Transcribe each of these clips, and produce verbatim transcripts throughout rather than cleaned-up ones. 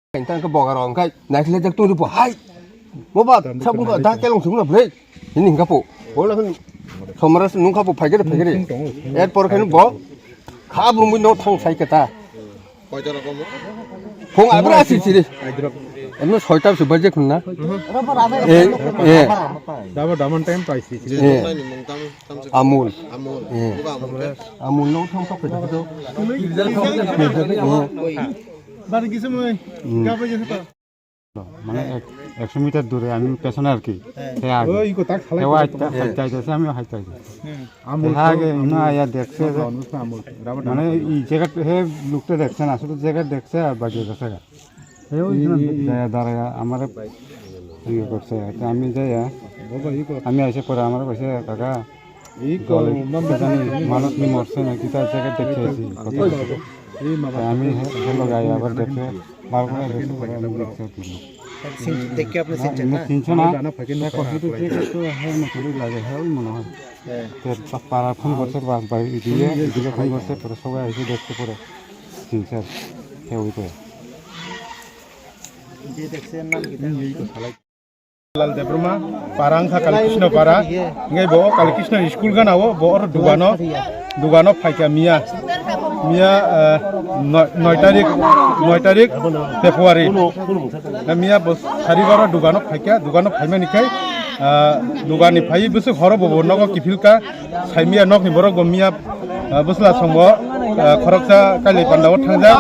Kain tang ke bogar ong kai, naikhle jak tong bo hai. Mo ba, sabung ko da kelong sung na ble. Ini hingka po. Bola kan somara nung kha po phaikere phaikere. Er por kan bo. Kha brum no thong sai kata. Phung abra asi siri. Emno soita se baje khun na. Eh, eh. Dabo daman time paisi. Eh. Amul. Eh. Amul no thong sok. Bari kisa mo. Gaba jasa ta. মানে এক, একশো মিটার দূরে, আমি পেছনে আর কি। হ্যাঁ। সে আগে। ওই কথা খালাই সে করে আইতে, তো। আইতে, আইতে, আমি হাইতে আইতে। হ্যাঁ। সে আগে ইনো আয়া দেখছে যে, আমল, আমল, রাবার মানে ডান। এই জায়গাটা, হে লোকটা দেখছে না, শুধু জায়গা দেখছে আর বাকি গেছে গা। এই ওই এই, জন্য এই, এই। দাঁড়ায়, দাঁড়ায়, আমার ইয়ে করছে। তো আমি যাই, বাবা, এই কথা। আমি এসে পরে আমার কাছে, "কাকা, এই জলে কল, মামলা, কিজানি মানুষ নি মরছে না, কিতা জায়গা দেখছে আছি।" এই কথা। কথা। এই মামলা। তো আমি হে-, হে লগে আবার দেখে, বার করে দেখে, পরে আমি দেখতে পারি না। সিন-, দেখে আপনি না, চিনছেন এমনি না? চিনছে না। জানা ফাঁকে না এ কষ্ট তো ফাঁকে। যে কষ্ট হয় না, শরীর লাগে, হ্যাঁ, ওই মনে হয়। হ্যাঁ। তো পা-, পাড়া ফোন করছে, বা-, বা-, এদিকে, এদিকে ফোন করছে, পরে সবাই এসে দেখতে পরে চিনছে আর কি, হ্যাঁ, ওই করে। যে দেখছেন নাম কি? এই তো শালা। Lal Debbarma, parang kha Kali Krishna para, ngai bo Kali Krishna school gana o, bo or dugano, dugano phaikha miya, miya, eh, noi, noi tarik, noi tarik February. Na miya bo sari baro dugano phaikha, dugano phaimani khai, eh, dugani phai bwswk horo bo bo nogo kiphilka, Saimiya nokni borok bo miya, ah, bwsla songbo, ah, khoroksa kailai pandao thangjak,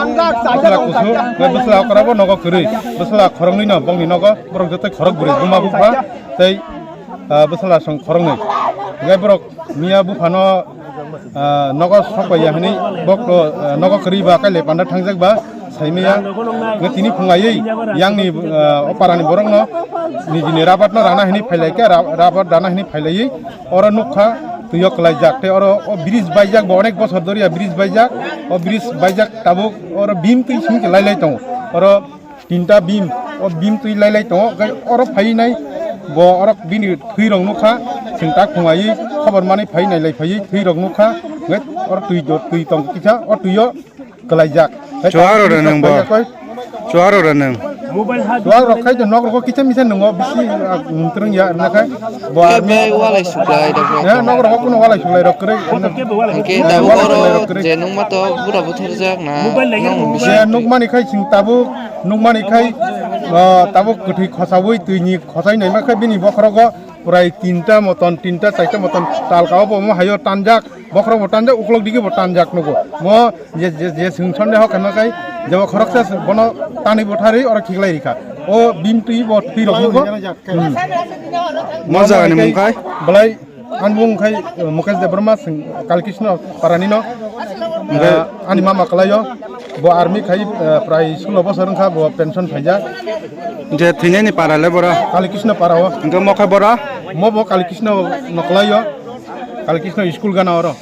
bwsla kusu, bai bwsla okra bo nogo kwrwi, bwsla khoroknwi no bongni nogo borok joto khorok bwrwi buma bupha tei, ah, bwsla song khoroknwi. Bai borok miya buphano, ah, nogo sokpaiya hwnwi bok, ah, nogo kwrwi ba kailai panda thangjak ba. Saimaya, nge tini phunglaiwi yangni, ah, o parani borokno nijini rabatno rana hini phailaikha, ra-, rabat rana hini phailaiwi oro nukha twiyo kwlaijak tei oro o bridge baijak bo onek bosor doriya bridge baijak, o bridge baijak tabuk oro beam twi simi khe lailai tongo, oro tinta beam, o beam twi lailai tongo, hwnkhe oro phainai bo oro bini thwirok nukha, chwng tak phunglaiwi khobor manwi phai nailai phaiwi thwirok nukha, hwnkhe oro twi do-, twi tong kisa o twio. Kwlaijak. Chuaro re nang bo. Kwlaijak koi. Chuaro re nang. Chuaro rok khai de nok rok kisa misa nungo bisi, ah, mutrung ya na khai. Bo army. Kebe walai suklai da bo. Ya nok rok kuno walai suklai rok kre. Hingke da bo oro je nungma to bura buthar jak na. Nang bisi. Je nukmani khai sing tabuk, nukmani khai, ah, tabuk kwthwi khosawi twi ni khosai naima khai bini bokhorogo purai tinta moton, tinta chaita moton talka obo mo hayo tanjak. Bokhorok bo tanjak, uklok digi bo tanjak nugo. Mo je, je, je sung sonde hok hwnma kai, jebo khoroksa se bono tanwi butharwi oro khiklai rikha. O bim twi bo twi rok nugo. Hmm. Mo jaga ni mung kai? Belai, ani mung kai, eh, Mukesh Debbarma sing Kalkishno parani no. Hingke? Eh, ani mama kalaio, bo army khai, eh, prai sulo bosor wngkha, bo pension phaijak. Je thwinani para le boro? Kalkishno para o. Hingke mo khe boro? Mo bo Kalkishno no kalaio. Kalkishno school gana oro.